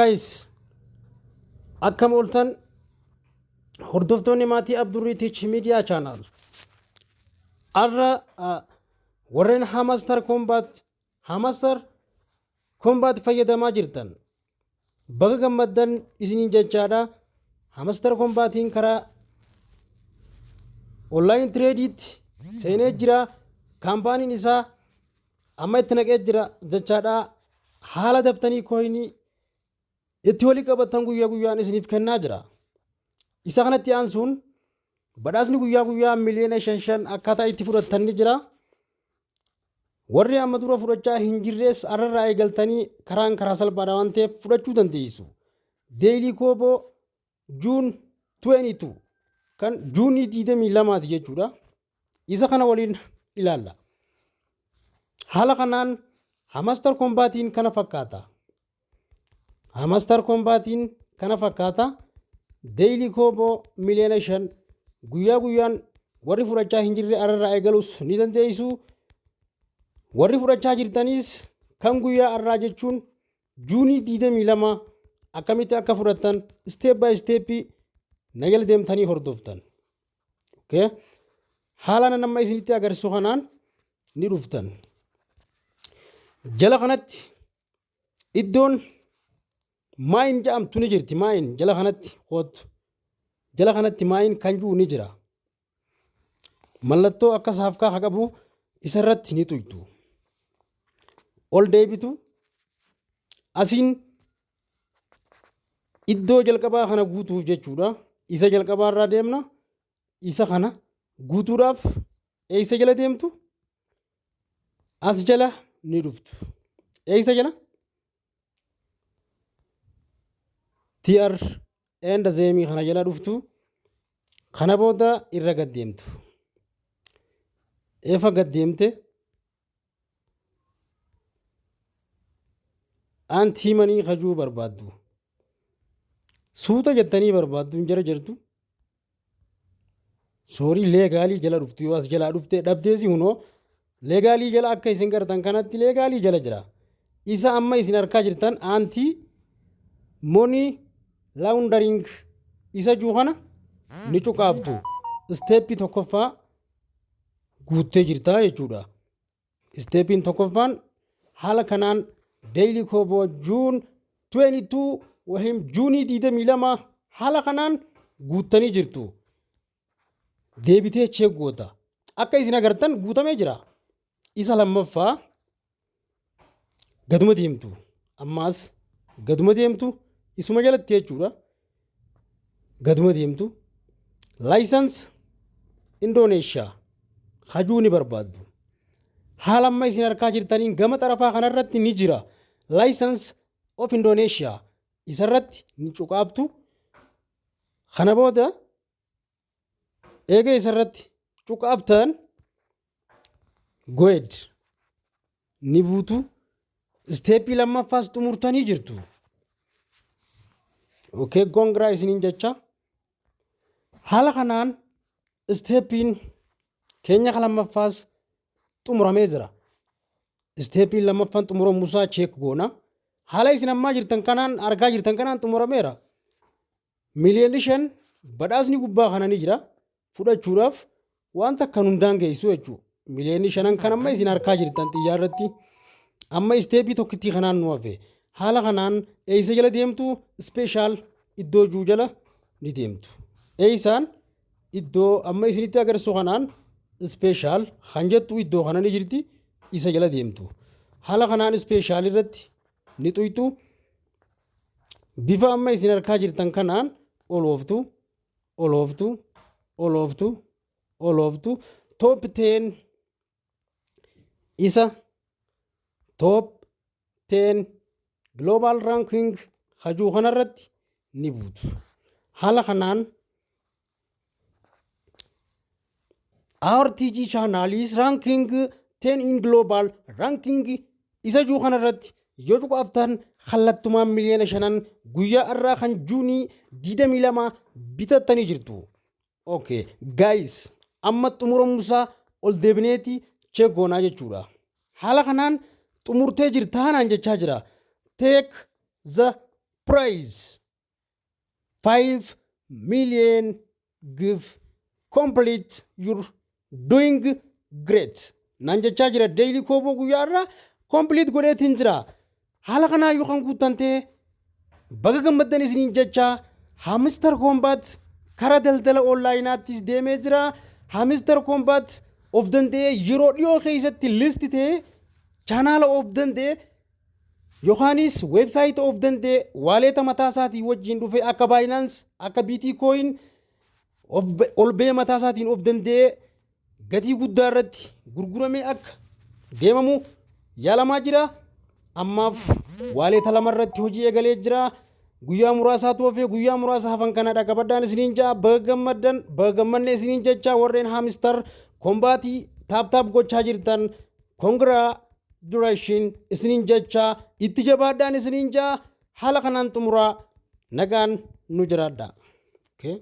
Guys, akkam ooltan hordoftoonni maatii Abdurrii Teach Media Channel. Har'a warreen Hamster Kombat fayyadamaa jirtan baga gammaddan isiniin jechaadha. Hamster Kombatiin karaa online tradeitti seenee jira. Kaampaaniin isaa amma itti naqee jira jechaadha. Haala daftanii coinii itti walii qabatan guyyaa guyyaan isiniif kennaa jira. Isa kanatti aansuun badhaasni guyyaa guyyaa miliyoona 5 5 akkaataa itti fudhattan ni jira. Warri amma dura fudhachaa hin jirres arrarraa eegaltanii karaan karaa salphaadha waan ta'eef fudhachuu dandeessu. Daily Kooboo June 22 kan Juunii 22ti jechuudha. Isa kana waliin ilaalla. Haala kanaan Hamster Kombatiin kana fakkaata. Hamster Kombatiin kana fakkaata. Daily Kooboo miliyoona 5 guyyaa guyyaan warri fudhachaa hin jirre arrarraa eegalus ni dandeessu. Warri fudhachaa jirtanis kan guyyaa arraa jechuun Juunii 22 akkamitti akka fudhattan step by step na jala deemtanii hordoftan. Okay. Haala nan amma isinitti agarsiisu kanaan ni dhuftan. Jala kanatti iddoon mine jedhamtu ni jirti. Mine jala kanatti kootu. Jala kanatti mine kan jiru ni jira. Mallattoo akka saafkaa haa qabu isarratti ni tuytu. Ol deebitu, asiin iddoo jalqabaa kana guutuuf jechuudha. Isa jalqabaa irraa deemna. Isa kana guutuudhaaf eessa jala deemtu? As jala ni dhuftu. Eessa jala? TR and zeemii kana jala dhuftu. Kana booda irra gad deemtu. Efa gad deemte anti money kajuu barbaaddu. Suuta jettanii barbaaddu hin jara jirtu. Sorry, legalii jala dhuftu. Yoo as jalaa dhufte dhabdeesi, hunoo legalii jala akka isin gartan kanatti legalii jala jira. Isa amma isin harkaa jirtan anti money laundering isa juu kana ni cuqaaftu. Stepii tokkoffaa guuttee jirtaa jechuudha. Stepiin tokkoffaan haala kanaan daily kooboo June 22 wahim Juunii 22 haala kanaan guuttanii jirtu. Deebitee check goota. Akka isin agartan guutamee jira. Isa lammaffaa gaduma deemtu. Ammaas gaduma deemtu, isuma jalatti jechuudha. Gaduma deemtu. License Indooneeshiyaa hajuu ni barbaaddu. Haala amma isin harkaa jirtaniin gama xarafaa kanarratti ni jira. License of Indonesia isarratti ni cuqaaftu. Kana booda eega isarratti cuqaaftan go ahead ni buutu. Stepii lammaffaas xumurtanii jirtu. Okay, congra isiniin jecha. Haala kanaan stepiin keenya kan lammaffaas xumuramee jira. Stepiin lammaffaan xumuramuusaa check goona. Haala isin ammaa jirtan kanaan, argaa jirtan kanaan xumurameera. Miliyoonni 5 badhaasni gubbaa kana ni jira. Fudhachuudhaaf wanta kan hundaan geessu jechuudha. Miliyoonni 5 kan amma isin harkaa jirtan xiyyaarratti amma stepii tokkittii kanaan nu hafe. Haala kanaan eessa jala deemtu? Special iddoo juu jala ni deemtu. Eessaan? Iddoo amma isinitti agarsiisu kanaan special kan jettu iddoo kana ni jirti, isa jala deemtu. Haala kanaan special irratti ni xuyxu. Bifa amma isin harkaa jirtan kanaan ol ooftu, ol ooftu, ol ooftu, ol ooftu. Top 10, isa top 10 global ranking hajuu kanarratti ni buutu. Haala kanaan our TG channel is ranking 10 in global ranking isa juu kanarratti yoo cuqaaftan kallattumaan miliyoona 5 guyyaa irraa kan Juunii 22 bitattanii jirtu. Okay, guys, amma xumuramuusaa ol deebineeti check goonaa jechuudha. Haala kanaan xumurtee jirtaa naan jechaa jira. Take the Prize 5 million give complete, you're doing great naan jechaa jira. Daily kooboo guyyaa irraa complete godheetiin jira. Haala kanaa yoo kan guuttan ta'e, baga gammaddan isiniin jechaa. Hamster Kombat kara daldala onlineaattis deemee jira. Hamster Kombat of danda'ee yeroo dhiyoo keessatti list ta'ee channel of danda'e yookaanis website of danda'e, wallet mataa isaatii wajjin dhufe, akka Binance, akka Bitcoin ol ba'ee mataa isaatiin of danda'ee gatii guddaa irratti gurguramee akka deemamu yaalamaa jira. Ammaaf wallet lama irratti hojii eegalee jira. Guyyaa muraasaatu hafee, guyyaa muraasa hafan kana dhaqabadhaan isiniin ja'a. Baga gammaddan, baga gammanne isiniin jecha. Warreen Hamster Kombatii tap tap gochaa jirtan, congratulation isiniin jecha, itti jabaadhaan isiniin ja'a. Haala kanaan xumuraa, nagaan nu jiraadha. Okay.